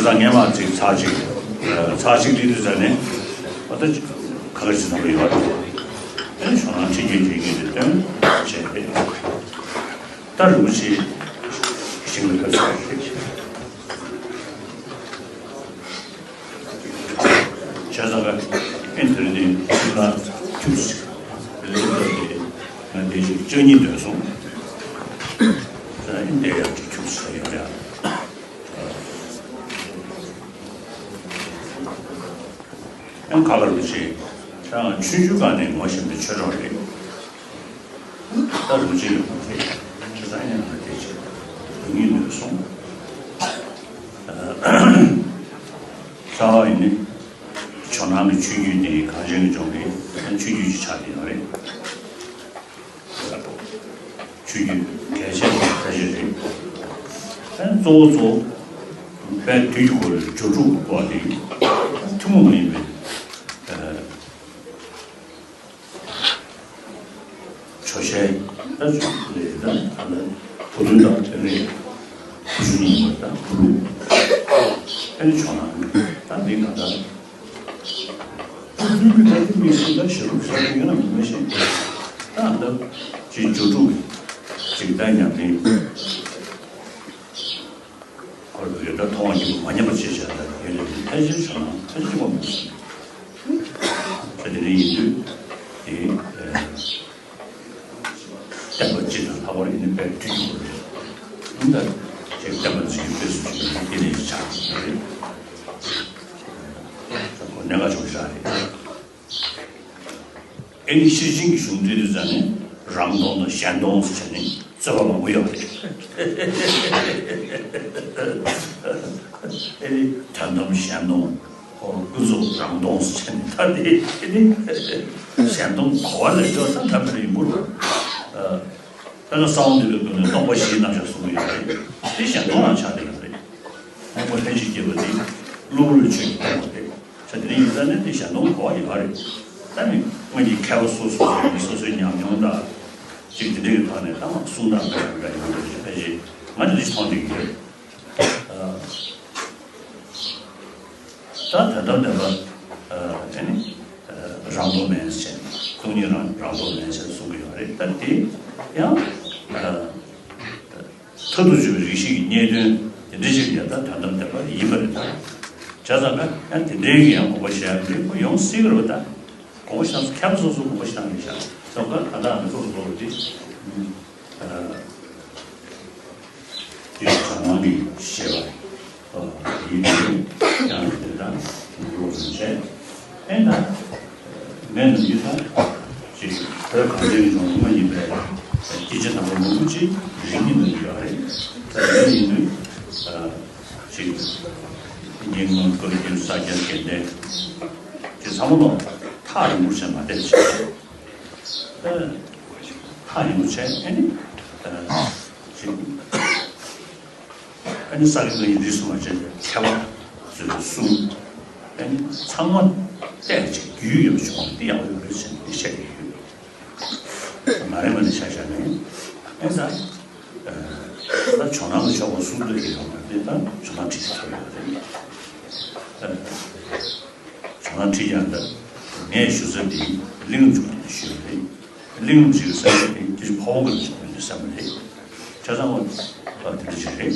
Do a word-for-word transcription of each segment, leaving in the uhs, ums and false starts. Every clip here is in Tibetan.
ད་ངས་མ་ཚིག་ཚར་གཅིག་ཚར་གཅིག་འདི་དུས་ཙ་ནས་ཨ་ད་ཁ་ཁ་ཅིག་ཚང་མ་ཡོད་རེད། ཨ་ནི་ཞོ་ནང་ཁྲིད་རྒྱུ་དེ་ངས་དེ་སྟོན་བྱས་ཏེ། ད་རིན་པོ་ཆེ་ཞིང་ལ་ཕེབས་ས་རེད། བྱས་ཙང་ཀ་ཨེ་དེ་རིང་འདི་ཚུལ་ལ་ཁྱུག་ཅིག་ལེན་ཐུབ་སྟེ་ང་འདི་ཞིག་བཅར་སྙིང་འདོད་སོང་། ད་ཨེ་འདི་ཡག་ཅིག་ཁྱུག་ཅིག་ཡོད་ཡ། ཨེ་ཁ་ཁ་རུ་ཆེ་ད་ཆུང་ཆུང་སྒང་ནས་ངོ་ཤེས་པའི་ཆོས་གྲོགས་རེད། ད་རུ་ཆེ་ཡོང་དེ་ཆུ་ཚང་ཡང་ང་དེ་ཆེ་དུ་ངེས་ནུས་སོང་། རྩ་བ་ཡིན་ནི། ཇོ་ནང་གི་ཆོས་བརྒྱུད་འདི་གངས་ཅན་གྱི་ལྗོངས་ཀྱི་ཆོས་བརྒྱུད་ཅིག་ཆགས་བསྡད་ཡོད་རེད། ཆོས་བརྒྱུད་གལ་ཆེན་ཕལ་ཆེར་རེད། ཨ་གཙོ་བོ་གཙོ་བོ་དཔལ་དུས་ཀྱི་འཁོར་ལོའི་སྒྱུ་འཕྲུལ་སྐོར་དེ་ཐུན་མོང་མ་ཡིན་པའི་ཇོ་ཤའི་ད་ཆོས་ལས་ད་ད་བུ་ལོན་དང་དེ་ནས་བུ་ཆུང་ཡིན་པ་ད་བུ་ལུག་ཨ་ནི་ཇོ་ནང་ད་འདི་ག་ད། ཕུགས་འདུན་གྱི་ད་དེ་མི་སྲིད་ད་ཞེ་དྲུག་ཟེར་གྱི་ཡོད་ན་མི་མི་ཤེས། ད་ད་ཅིག་སྒྱུ་འཕྲུལ་གྱི་ཅིག་ད་ཉམས་ལེན་ཁོར་ཡོད་ད་མཐོང་བ་ཉིད་མ་ཉམས་པ་ཅིག་བྱས་ད་ཡོད་ལས་ཕལ་ཆེར་བྱུང་ན་ཕལ་ཆེར་པ་མི་སྲིད། ད་དེ་འདྲ་ཡིན་དུས་དེ། བསྟན་པ་སྤྱི་དང་ལྷག་པར་ཡིན་ན་དཔལ་དུས་ཀྱི་འཁོར་ལོ་རེད། ད་ཅིག་བསྟན་པ་འཛིན་རྒྱུ་དཔེ་སུ་ཞིག་ཡོད་ན་དེ་ནས་ཆགས་ཀྱི་རེད། ཁོ་གནད་འགག་ཆེན་པོ་ཞིག་རེད། ཨེ་ནི་ཤེར་ཕྱིན་གྱི་གཞུང་འབྲི་དུས་ཙམ་ནས་རང་སྟོང་དང་གཞན་སྟོང་ཟེར་ནས་རྩོད་པ་མང་པོ་ཡོད་རེད། ཨེ་ནི་དོན་དམ་གཞན་སྟོང་། ཨོ་ཀུན་རྫོབ་རང་སྟོང་ཟེར་ནས་ད་དེ་ཨེ་ནི་གཞན་སྟོང་གོ་བ་ལས་ཡོད་ས་ད་མི་རིང་པོ་རེད། ད་ནི་གསང་བ་འདུས་པའི་སྒོ་ནས་སྟོང་པ་བཞིའི་རྣམ་གཞག་གསུང་གི་ཡོད་རེད། དེ་གཞན་སྟོང་རང་ཆགས་བསྡད་ཡོད་རེད། སྔོན་པོ་ལྷན་ཅིག་སྐྱེས་པ་དེ་གློ་བུར་ཆོས་ཀྱི་སྟོང་པ་རེད། ས་དེ་རིང་ཡིན་ས་ནི་དེ་གཞན་སྟོང་གོ་བ་ཡོད་རེད། ད་ནི་སྔོན་གྱི་མཁས་པ་སོ་སོ་སོ་སོའི་ཉམས་མྱོང་དང་གཅིག་དེ་འདྲའི་ཐོག་ནས་ད་མ་གསུང་དང་འདྲ་འདྲ་ཡོང་གི་རེད། ཕལ་ཆེར་ང་དེ་འདྲ་ཞིག་མཐོང་བསྡད་ཀྱི་ཡོད། ད་དོན་དམ་བདེན་པ་དེ་ནི་རང་ལྡོག་མེད་ཟེར་ནས་སྟོང་ཉིད་རང་རང་ལྡོག་མེད་ཟེར་གསུང་གི་ཡོད་རེད། ད་དེ་ཡང་མཐར་ཐུག་གཅིག་པའི་རིགས་ཤིག་གི་རྙེད་དོན་དེ་འདྲ་ཞིག་ཡང་ད་དོན་དམ་བདེན་པ་ཡིན་པ་རེད། ད་བྱས་ཙང་ན་ཡང་དེ་འདྲའི་གི་ཡང་དགོངས་པ་བཞེས་ཡག་འདི་ཁོ་ཡོང་སྲིད་ཀྱི་རེད་པ། ད་དགོངས་པ་བཞེས་ན་མཁས་པ་སོ་སོ་དགོངས་པ་བཞེས་སྟངས་རེད་ཤག་ཙམ་ཀ་ད་ལྟ་ང་ཚོ་ལོ་རེ་དེ་ཡོད་ཚང་མ་གི་བཤད་པ་ཡིན་དུས་ཡང་དེ་ད་ལོ་ཟིན་བྱས་ཨེ་ད། ངས་ནམ་རྒྱུན་ད་ཅིག་བོད་གངས་ཅན་གྱི་ལྗོངས་མ་ཡིན་པའི་སྐྱེས་ཆེན་དམ་པ་མང་པོ་ཅིག་རིག་གནས་ནང་ཡོད་རེད། ད་རེད་ཡིན་དུས་ཅིག་སྙན་ངག་བཀའ་བརྒྱུད་ས་སྐྱ་དགེ་ལྡན་ཅིག་ཚང་མ་ལོ་ཐག་རིང་པོ་བྱས་མ་བསྡད་ཅིག་ཐག་རིང་པོ་བྱས་ཨ་ནི་ཅིག་ཨ་ནི་ས་དགེ་བཀའ་རྙིང་རིས་སུ་མ་ཆད་པའི་མཁས་པ་ཚོས་གསུངས། ཨ་ནི་ཚང་མ་བལྟས་ཀྱི་རྒྱུས་ཡོད་བྱུང་བ་འདི་ཡག་པོ་ཡོད་རེད་ཟེར་ནས་འདི་བཤད་ཀྱི་ཡོད། མ་རེད་མ་རེད་ཆ་བཞག་ནས་ཨེ་ད་ད་ཇོ་ནང་གི་ཆོ་ག་གསུང་འདོད་ཀྱི་ཡོད་པ་འདི་ད་ཇོ་ནང་ཁྲིད་ཀྱི་ཐོབ་ཡོད་རེད། ཇོ་ནང་ཁྲིད་ཀྱང་ད་ངས་ཞུ་ས་འདི་གླིང་མཇུག་ཏུ་ཞུས་པ་རེད། གླིང་མཇུག་ས་ཆ་དེ་ཀྱི་ཕ་བོང་ཁ་ལ་ཞུགས་པའི་ས་མ་རེད། ཆ་ཚང་བ་དེ་འདྲ་ཞིག་རེད།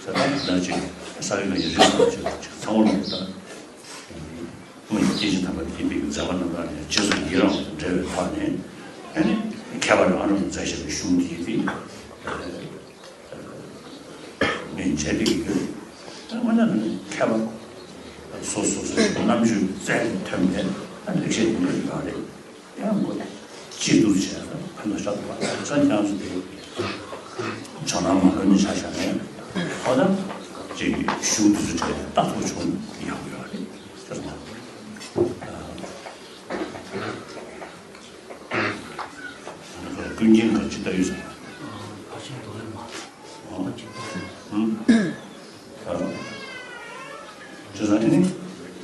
ས་ཐག་ད་ཅིག་ས་གི་ལ་ཡི་རིགས་སུ་ཅིག་ཅིག་ཚང་བ་ལ་ད་སྔོན་གྱི་སྐྱེས་ཆེན་དམ་པ་དེ་ཡིན་པའི་མཛད་པ་རྣམ་པ་ནས་རྗེས་སུ་ཡི་རང་བ་དང་འབྲེལ་བའི་ཐོག་ནས་ཨ་ནི་མཁས་པ་རང་རང་མཛད་བཞག་པའི་གཞུང་འདི་དེ། ངས་མཇལ་བསྡད་ཀྱི་ཡོད། ད་དངོས་གནས་ནི་མཁས་པ་སོ་སོ་སོ་སོའི་རྣམ་དཔྱོད་རྩལ་ནས་ཐོན་པའི་ད་ལེགས་བཤད་དེ་འདྲ་ཡོད་རེད། ཡང་མགོ་གཅིག་ཏུ་བྱས་ན་ཕན་ཐོགས་ཤར་བ་ས་ཁྱང་སུ་དེ་ཇོ་ནང་མ་ལོན་ནས་ཆ་བཞག་ནས་ཧོ་ད་ཅིག་གཞུང་དེ་ཚོ་བྱས་ནས་ལྟ་ཐུབ་བྱུང་ཡག་པོ་ཡོད་རེད་ཟེར་ན། ཀུན་མཁྱེན་ག་ཅི་ལྟ་ཡོད་ཟེར་ན། ཨ། ཨ། ཅི་ཟེར་ནི།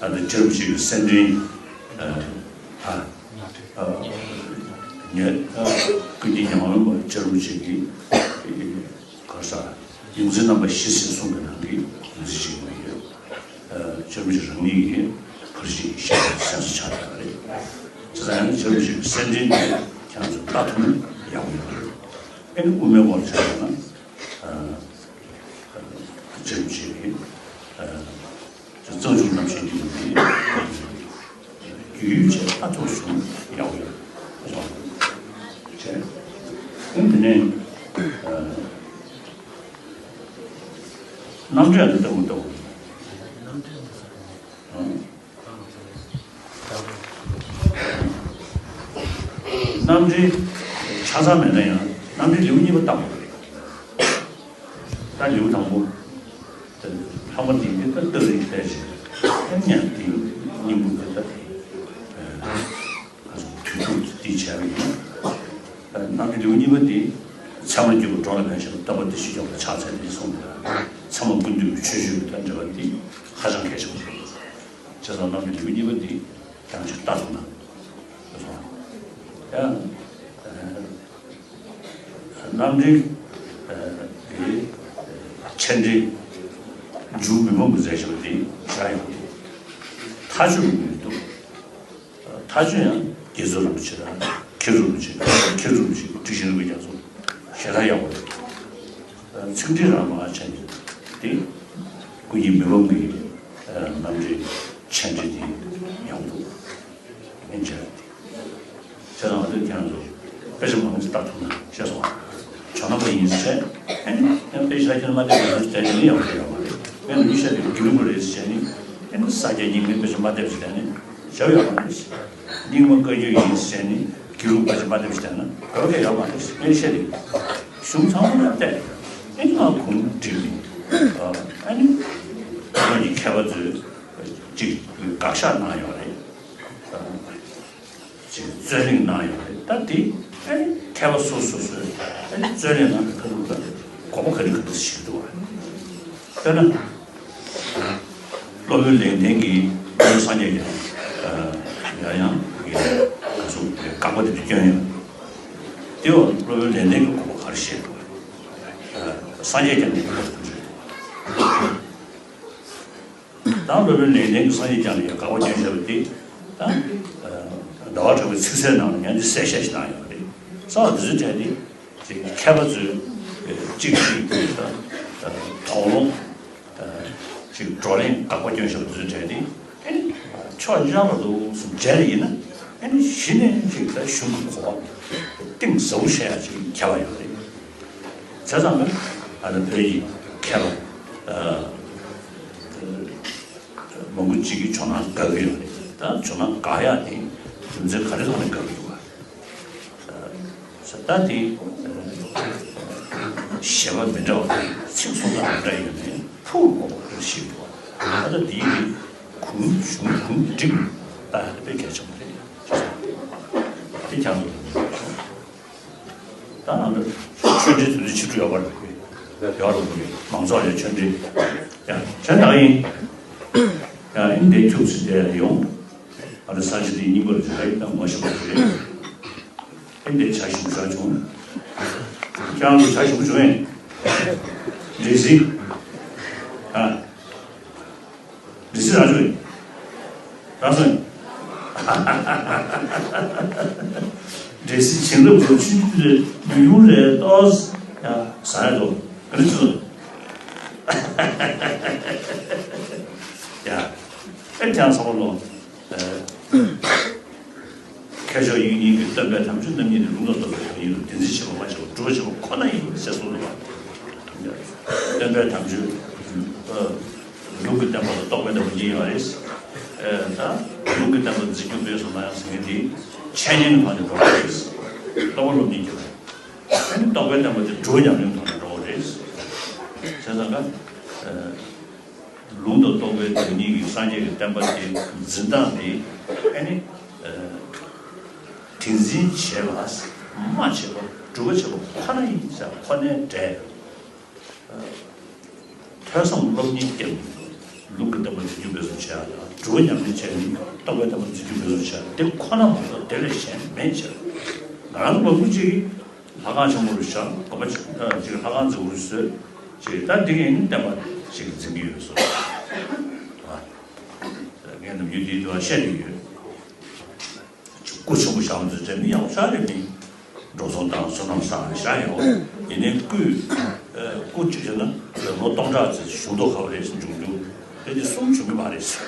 ཨ་ད་ཅི་རུ་ཞིག་གི་སེམས་ཁྲལ། ཨ། ཨ། ཨ། ཉེ། ཨ། ཀུན་མཁྱེན་ཉམས་མྱོང་པ་ཅི་རུ་ཞིག་གི། ག་ས། ཡོངས་འཛིན་རྣམ་པ་བཞི་ཟེར་གསུངས་པའི་ནང་གི་ཡོངས་འཛིན་ཞིག་ཡོད། ཨ། ཆེན་པོ་ཞིག་རང་ཉིད་ཀྱི་ཕར་ཕྱིན་ཤེས་པ་སེམས་སུ་ཆགས་ཡོད་པ་རེད། བྱས་ཙང་ཡང་ན་ཆེན་པོ་ཞིག་གི་སེམས་འདྲེན་དེ་ཁྱེད་རང་ཚོས་ལྟ་ཐུབ་ན་ཡག་པོ་ཡོད་པ་རེད། ཨ་ནི་དབུ་མའི་སྐོར་བྱས་ན། ཨ། ཆེན་པོ་ཞིག་གི། ཨ། གཙང་ཆུ་རྣམ་བཤད་འདི་ཡིན་པས། རྒྱུས་ཡོད་ཅེས་ལྟ་ཐུབ་བྱུང་ཡག་ཡོད་ཟེར་བྱས། ཨང་། དེ་ནས། ཨ། རྣམ་འགྲེལ་འདི་ལྟ་བུ་ལྟ་བུ། ཨང་། རྣམ་འགྲེལ་ཆ་ཚང་མེད་ན་ཡང་རྣམ་འགྲེལ་ལེའུ་གཉིས་པ་བཏང་བ་རེད། ད་ལེའུ་དང་པོ། ལྷག་མ་འདི་ནི་ད་རྟགས་རིགས་ཕལ་ཆེར་ཉམས་ཏེ་སྙིང་པོ་འདི་ལྟ་སྟེ། དུས་ཚོད་འདི་བྱས་པ་ཡིན། རྣམ་འགྲེལ་ལེའུ་གཉིས་པ་འདི་ཚད་མར་གྱུར་པ་འགྲོ་ལ་ཕན་ཞིང་རྟོགས་པ་བདེ་གཤེགས་སྐྱོབ་པར་ཕྱག་འཚལ་ཏེ་གསུངས་པ་ལ། ཚད་མ་ཀུན་བཏུས་ཀྱི་ཆོས་སྤྱོད་དང་འབྲེལ་བ་འདི་ཧ་ཅང་གལ་ཆེན་པོ་རེད། བྱས་ཙང་རྣམ་འགྲེལ་ལེའུ་གཉིས་པ་འདི་ཀྱང་ཅིག་ལྟ་ཐུབ་ན། ཡང་། རྣམ་འགྲེལ་དེ་མཆན་འགྲེལ་མཇུག་མི་ཕམ་གྱིས་མཛད་བཞག་པ་དེ་ཞེ་དྲག་ཡག་པོ་འདུག། མཐའ་དཔྱོད་ཀྱི་ནུས་འདུག། མཐའ་དཔྱོད་ཡང་རྒྱལ་ཚབ་རིན་པོ་ཆེ་དང་མཁན་ཟུར་རིན་པོ་ཆེ། མཁན་ཟུར་རིན་པོ་ཆེ་ཁྲི་ཆེན་རིན་པོ་ཆེ་རྒྱ་མཚོ་ཞེ་དྲག་ཡག་པོ་རེད། ཚིག་འགྲེལ་རང་མ་ཆ་ནས་དེ་ཀུན་མཁྱེན་མི་ཕམ་གྱི་རྣམ་འགྲེལ་མཆན་འགྲེལ་དེ་ཡག་པོ་འདུག། ཨེ་འདྲ་རེད། བྱས་ཙང་ང་ཚོས་ཁྱེད་རང་ཚོ་དཔེ་ཆ་མང་པོ་ཞིག་ལྟ་ཐུབ་ན་ཤེས་སོང་ང་། ཇོ་ནང་པ་ཡིན་ཟེར་བྱས་ཨ་ནི་ཡང་དཔེ་ཆ་ཁྱེད་རང་མ་བལྟས་པ་ཡིན་ཟེར་བྱས་ནི་ཡག་པོ་ཡོད་མ་རེད། ངས་མི་ཤེས་པའི་དགེ་ལུགས་པ་རེད་ཟེར་བྱས་ནི་ཨ་ནི་ས་སྐྱ་རྙིང་མའི་དཔེ་ཆ་མ་བལྟས་པ་ཞིག་བལྟས་ནི་བྱ་བ་ཡོད་མ་རེད། རྙིང་མ་བཀའ་བརྒྱུད་ཡིན་ཟེར་བྱས་ནི་དགེ་ལུགས་པ་ཞིག་མ་བལྟས་པ་ཞིག་བལྟས་ན་བོད་སྐད་ཡོད་མ་རེད། ངས་བཤད་རེད། གཞུང་ཚང་མ་བལྟས་ཨ་ནི་ང་གོང་འགྲིག་མིན་ཨ་ནི་ཁོང་གི་མཁས་པ་ཚོས་ཅིག་དགག་བཞག་གནང་ཡོད་རེད། ཅིག་རྩོད་གླེང་གནང་ཡོད་རེད། ད་དེ་ཨ་ནི་མཁས་པ་སོ་སོ་སོས་ཨ་ནི་རྩོད་གླེང་གནང་བའི་ཁ་ཐུག་ལ་དགོངས་པ་ག་རེ་ག་རེ་ཞིག་འདུག་བ། དཔེར་ན། སློབ་དཔོན་ལེགས་ལྡན་གྱིས་སློབ་དཔོན་སངས་རྒྱས་ཀྱི་ཡང་ཡང་གི་ག་ཚོད་དགག་པ་དེ་ཚོ་སྐྱོན་ཡོད། དེ་འོ་སློབ་དཔོན་ལེགས་ལྡན་གྱིས་དགོངས་པ་ག་རེ་བཞེས་འདུག་བ། སངས་རྒྱས་ཀྱང་དགོངས་པ་ག་རེ་བཞེས་འདུག་བ། དང་སློབ་དཔོན་ལེགས་ལྡན་གྱིས་སངས་རྒྱས་བསྐྱངས་ལ་ཡང་དགག་པ་སྐྱོན་བཞག་པ་དེ་དང་། ཟླ་བ་གྲགས་པའི་ཚིག་གསལ་ནང་ལ་ཡང་འདི་གསལ་བཤད་ཞིག་གནང་ཡོད་པ་རེད། གསལ་བ་འདི་ཚོའི་གྲས་དེ་ཅིག་མཁས་པ་ཚོས་གཅིག་གཅིག་དང་དོགས་སློང་ཅིག་བགྲོ་གླེང་དགག་པ་སྐྱོན་བཞག་པ་འདི་ཚོའི་གྲས་དེ་ཨེ་ནི་ཕྱོགས་གཉིས་ཆགས་པ་འདུག་སེམས་མཇལ་ཡིན་ན་ཨེ་ནི་གཞི་ནས་ཅིག་ད་གཞུང་གི་གོ་བ་གཏིང་ཟབ་པོ་བཤད་ཡ་ཅིག་མཁས་པ་ཡོད་རེད། བྱས་ཙང་ང་ཨ་ནི་བོད་ཀྱི་མཁས་པ་ཨ་མང་པོ་ཅིག་གིས་ཇོ་ནང་དགག་གི་ཡོད་རེད། ད་ཇོ་ནང་དགག་ཡག་དེ་རྒྱུ་མཚན་ག་རེ་ཐོག་ནས་དགག་གི་འདུག་ག་ཟེར་ད་དེ་ཞེས་པ་མི་འདྲ་བ་དང་ཚིག་སོ་སོ་མི་འདྲ་ཡོད་ནས་ཕུགས་དགོས་པ་རེ་ཞིག་འདུག་ད་ལྟ་དེའི་གུང་གཞུང་གུང་འགྲིག་ད་དཔེ་གལ་ཆེན་པོ་རེད། དེ་ཀྱང་ད་ང་ཚོ་ཆོས་འབྲེལ་དེ་ཚོ་ཕྱི་དྲོ་ཡོད་པ་རེད། ཡོད་རེད། མང་ཚོགས་ལ་ཆོས་འབྲེལ་ཡང་ཆ་ནག་ཡིན། ཡང་ཨིན་དེ་ཁྱུག་ཙམ་དེ་ཡོང་། ང་ཚོ་ས་ཆ་དེ་རྙིང་པ་རེད། ད་ཡིན་ན་ངོ་ཤེས་པ་རེད། ཨིན་དེ་བྱ་ཞིམ་ཤོར་བྱུང་། ཁྱེད་རང་ཚོ་བྱ་ཞིམ་པོ་བྱུང་ངས། འདྲེ་སྲིན། ཨ། འདྲེ་སྲིན་རང་བྱུང་ངས། རང་སོང་ངས། འདྲེ་སྲིན་བྱིན་རླབས་ཚོ་ཆུ་རྒྱུན་རེད་ཉུང་ཉུང་རེད་ཏོ། ཡ་ཟ་ཡ་ཏོ་ག་རེ་ཚོ། ཡ་ཨེ་ཀྱང་ས་བ་ལོ། མཁས་མཆོག་དབྱིག་གཉེན་གྱིས་སྟོན་པའི་དམ་ཆོས་རྣམ་གཉིས་ནི་ལུང་དང་རྟོགས་པའི་དོན་ཡིན་ལ། དེ་འཛིན་བྱེད་པ་མ་བྱས་པར་སྒྲུབ་པ་བྱེད་པ་ཁོ་ན་ཡིན་ཟེར་གསུངས་འདུག་པ། སྟོན་པའི་དམ་ཆོས་ལུང་གི་བསྟན་པ་དང་རྟོགས་པའི་བསྟན་པ་གཉིས་ཡོད་རེད། ད་ལུང་གི་བསྟན་པ་འཛིན་སྐྱོང་སྤེལ་གསུམ་ལ་ཡང་ཟེར་མཁན་དེ་འཆད་ཉན་གྱི་ཐོག་ནས་འགྲོ་བ་རེད། རྟོགས་པ་སློབ་གཉེར་གྱི་ཐོག་ནས། ཨ་ནི་རྟོགས་པའི་བསྟན་པ་དེ་སྒྲུབ་པ་ཉམས་ལེན་ཐོག་ནས་འགྲོ་བ་རེད། བྱས་ཙང་ཀ་ལུང་དང་རྟོགས་པའི་དོན་གཉིས་ཀྱི་སངས་རྒྱས་ཀྱི་བསྟན་པ་དེ་འཛིན་སྟངས་དེ་ཨ་ནི། དེ་འཛིན་བྱེད་པ་མ་བྱས་པ་སྒྲུབ་པ་བྱེད་པ་ཁོ་ན་ཡིན་ཟེར་ཁོ་ནའི་འབྲས། ཐོས་བསམ་སློབ་གཉེར་སྐྱབས་ལུང་གི་བསྟན་པ་འཛིན་སྐྱོང་སྤེལ་གསུམ་བྱེད་ཡག་དང་སྒྲུབ་པ་ཉམས་ལེན་བྱས་ནས་རྟོགས་པའི་བསྟན་པ་འཛིན་སྐྱོང་སྤེལ་གསུམ་བྱེད་ཡག་དེ་ཁོ་ན་མ་གཏོགས་དེ་ལས་གཞན་མེད་ཟེར། ང་རང་ཚོ་མང་པོ་ཅིག་གིས་ལྷ་ཁང་ཆེན་མོ་རུ་བཞག་དགོན་པ་ཅིག་ལྷ་ཁང་མཛེས་པོ་རུ་བཟོས། ཅེས་ད་འདི་གིན་བསྟན་པ་ཞིག་འཛིན་གྱི་ཡོད་སོ། ངས་ནམ་རྒྱུན་འདིའི་དུ་བ་བཤད་ཀྱི་ཡོད། སྐུ་ཆེན་པོ་བཞག་མི་ཚོ་འདྲ་མི་ཡག་ཤ་རེད་མི། འགྲོ་སོང་དང་བསོད་ནམས་བསགས་ནས་བཞག་ཡོད། ཡིན་ནའི་སྐུས་སྐུ་གཅིག་བྱས་ན་ལོ་སྟོང་ཕྲག་ཙམ་བཞུགས་མདོག་ཁ་བ་རེད་ཟེར་འབྱུང་འགྱུར་དེ་འདི་གསུམ་བྱུང་གི་མ་རེད་ཟེར།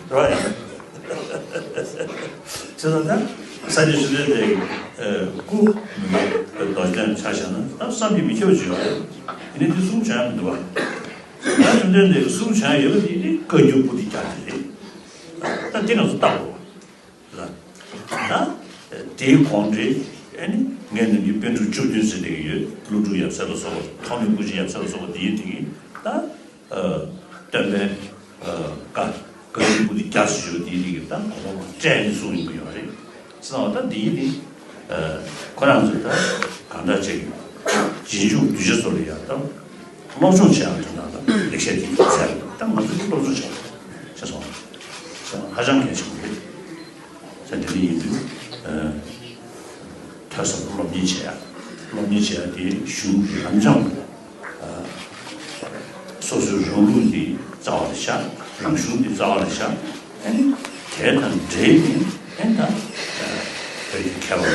རོ་ཡ། ཚེ་ད་ལྟ་ས་སྐྱ་ཆོས་ལྡན་འདས་ཀྱི་སྐུ་མི་མེད་རྡོ་རྗེ་གདན་ཆ་བཞག་ན་ད་བསམ་གྱིས་མི་ཁྱབ་པ་ཅིག་ཡོད་རེད། ཡིན་ནའི་འདི་གསུམ་བྱུང་ཡ་མི་འདུག་བ། ད་ཆོས་ལྡན་འདས་ཀྱི་གསུམ་བྱུང་ཡ་ཡོད་པ་འདི་ནི་བཀའ་འགྱུར་པོ་ཏི་རྒྱ་དེ་རེད། ད་འདི་ང་ཚོ་བལྟ་དགོས། ལ། ད། དེའི་གོང་འདྲི། ཨ་ནི། ངས་ནམ་རྒྱུན་པཎ་གྲུབ་བཅུ་བདུན་ཟེར་བསྡད་ཀྱི་ཡོད། ཀླུ་སྒྲུབ་ཡབ་སྲས་ལ་སོགས་པ་ཐོགས་མེད་སྐུ་མཆེད་ཡབ་སྲས་ལ་སོགས་པ་དེའི་དེ་གི་ད། སྟོན་པའི། བཀའ། བཀའ་འགྱུར་པོ་ཏི་རྒྱ་ཟེར་ཞུ་དེའི་དེ་གི་ད་གོང་བཀྲལ་ནས་གསུངས་ཡོང་གི་ཡོད་རེད། ཟེར་བ་ད་འདིའི་དེ། ཁོ་རང་ཚོས་ད་གང་འདྲ་བྱེད་ཀྱི། རྗེས་འཇུག་གདུལ་བྱ་ཚོ་ལ་ཡང་ད་སློབ་སྦྱོང་བྱེད་ཡག་དོན་དག་ལ་ལེགས་བཤད་དེ་ཡིན་ཚད་ད་ང་ཚོས་སློབ་སྦྱོང་བྱེད་དགོས་བྱས་སོང་། ཧ་ཅང་གལ་ཆེན་པོ་རེད། ད་དེ་འདྲ་ཡིན་དུས་ཐོས་བསམ་སློབ་གཉེར་བྱེད་ཡག་སློབ་གཉེར་བྱེད་ཡག་དེ་གཞུང་རབ་འབྱམས། སོ་སོའི་རང་ལུགས་འདི་རྩ་བ་ལ་བཞག་རང་གཞུང་འདི་རྩ་བ་ལ་བཞག་ཨ་ནི་དེ་དང་འབྲེལ་ནས་ཨ་ནི་ད་བོད་ཀྱི་མཁས་པ་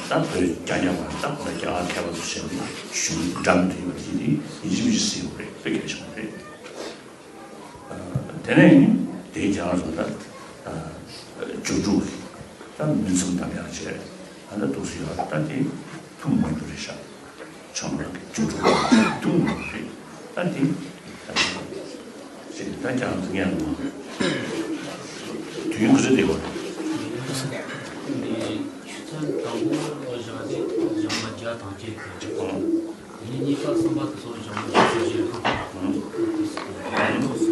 ད་བོད་རྒྱ་རྒྱ་བ་ད་ཁོ་ན་རྒྱ་གར་མཁས་པ་ཚོ་བྱས་ནས་གཞུང་འདྲ་མི་འདྲ་ཡོད་པ་དེ་འདི་ཡིན་གཅིག་མིན་གཅིག་ཟེར་ཡོད་རེད། དཔེ་གལ་ཆེན་པོ་རེད། དེ་ནས་དེའི་རྒྱ་གར་ཚོ་ད་སྒྱུ་འཕྲུལ་ད་མུན་ཙམ་དང་ཡང་བྱས་ཨ་ད་འདུག་སེ་ཡོད་ད་དེ་ཐུང་མང་པོ་རེད་ཤག་བྱང་ལ་སྒྱུ་འཕྲུལ་ཐུང་མང་པོ་རེད། ད་དེ་ཅིག་ད་ཀྱང་ངས་ངོ་དུས་ཡུན་ག་ཚོད་བསྡད་པ་རེད། ཆུ་ཚོད་དང་པོ་བཞག་སྟེ་ཞག་མ་བརྒྱ་དང་བརྒྱད་དེ་གཅིག་པ། ཨང་། ཡིན་གཉིས་པ་གསུམ་པ་དེ་ཚོ་ཞག་མ་བརྒྱད་ཅུ་ཞེ་ལྔ། ཨང་། བྱས་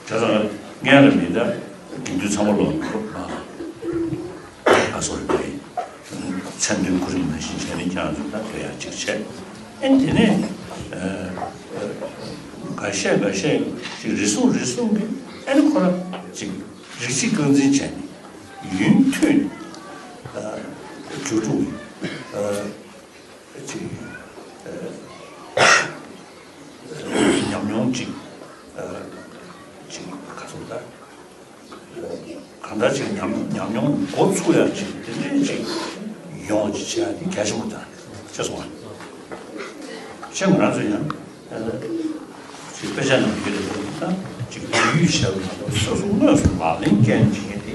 ཙང་ངས་ལ་མི་ད་དགེ་འདུན་ཚང་མ་ལོ་ཨ་སོ་རེད་པས། མཚན་དོན་གོ་རིམ་ནང་བཞིན་བྱས་ནས་ཀྱང་ད་དོན་ཡག་ཅིག་བྱས། ཨེ་དེ་ནས་འགའ་ཤས་འགའ་ཤས་ཅིག་རེ་ཟུང་རེ་ཟུང་གིས་ཨེ་ནི་ཁོ་ར་ཅིག་རིགས་གཅིག་རྐང་འཛིན་བྱས་ནས་ཡུན་མཐུད་ནས་སྒྱུ་འཕྲུལ་གྱི་ཅིག་ཉམས་མྱོང་ཅིག་ཅིག་ག་ཚོད་ད། གང་ལྟར་ཅིག་ཉམས་ཉམས་མྱོང་འགོ་ཚུགས་ཡག་ཅིག་དེ་འདྲའི་ཅིག་ཡོང་ཅིག་བྱེད་ཡག་དེ་གལ་ཆེན་པོ་དང་ཤེས་སོང་ང་། ཤེས་ང་རང་ཚོ་ཡང་ཅིག་དཔེ་ཆ་ནང་ཡོད་རེད་ད་ཅིག་བོད་ཡིག་ཞབས་སོ་སོ་དངོས་སུ་ལག་ལེན་བཀལ་བྱེད་མཁན་དེ་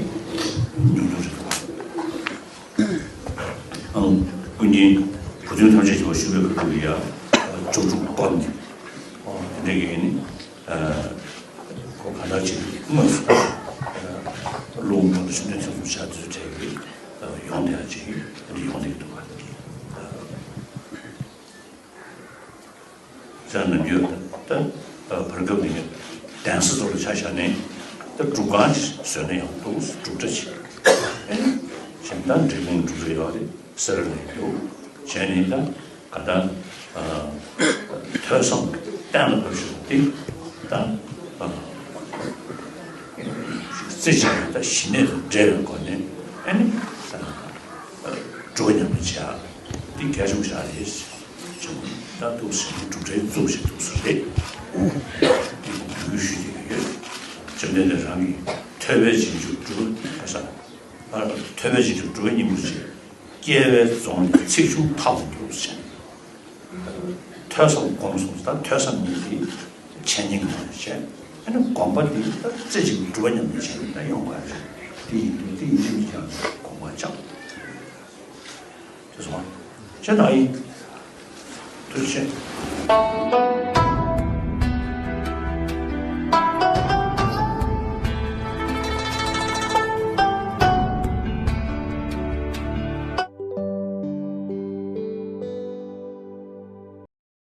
ཉུང་ཉུང་རེད་འདུག་ཨང་། ཀུན་མཁྱེན་བུ་སྟོན་ཐམས་ཅད་མཁྱེན་པ་ཞུ་བའི་སྐབས་དུ་ཡང་སྒྱུ་འཕྲུལ་སྐོར་ནས་དེ་འདྲ་གི་ནི། ཁོ་ག་འདྲ་ཅིག་དངོས་སུ་ལུང་མང་དུ་ཤུགས་ལྡན་ཚོགས་འཛུགས་བྱ་དུས་གྲས་ཀྱི་ཡོང་བསྡད་ཡ་ཅིག་འདི་ཡོང་བསྡད་འདུག་ག་ཅག་ནམ་རྒྱུན་ད་བར་སྐབས་ནས་གདན་ས་ཚོ་ལ་ཆ་བཞག་ནས་ད་སྒྲུབ་ཁང་ཅིག་བཟོས་ན་ཡང་འདུག་སྒྲུབ་གྲྭ་ཅིག་ཨེ་གཞན་དག་འབྲས་སྤུངས་སྒྲུབ་གྲྭ་ཡོད་རེད། སེ་ར་ལ་འདུག་བྱས་ནས་ད་ག་ད་ཐོས་བསམ་གཏན་ལ་ཕབ་ཤོག་དེ་ད་རྩེ་གཅིག་ད་ཞི་གནས་དང་འབྲེལ་བའི་སྒོ་ནས་ཨ་ནི་སྒྲུབ་པ་ཉམས་ལེན་བྱེད་ཡག་འདི་གལ་ཆེན་པོ་ཞིག་རེད། ད་འདུག་ཟེར་ནས་སྒྲུབ་གྲྭའི་གཙོ་བོ་ཞིག་འདུག་ས་རེད། འདི་གུས་བཀུར་ཞུ་བྱེད་ཀྱི་ཡོད། བཅོམ་ལྡན་འདས་རང་གིས་ཐོས་པས་རྗེས་འཇུག་སྒྲུབ་པ་ས། ཐོས་པས་རྗེས་འཇུག་སྒྲུབ་པ་སྙིང་པོ་ཆེ། སྐྱེ་བའི་རྫོང་ནས་ཚེགས་ཆུང་ཐག་ཏུ་འགྱུར་ཞེས། ཐོས་བསམ་སྒོམ་གསུམ་ད་ཐོས་བསམ་གཉིས་དེ་འཆད་ཉན་གྱི་ནང་ནས་བྱས། ཨ་ནི་སྒོམ་པ་དེ་ད་རྩེ་གཅིག་སྒྲུབ་པ་ཉམས་ལེན་བྱས་ནས་ད་ཡོང་བ་རེད། དེ་ཡིན་དུས་དེ་ཡིན་གཅིག་མིན་གཅིག་ཀྱང་དགོངས་པ་བཅངས། དེ་སོང་བ། བྱས་ད་ཡིན། ཐུགས་རྗེ་ཆེ།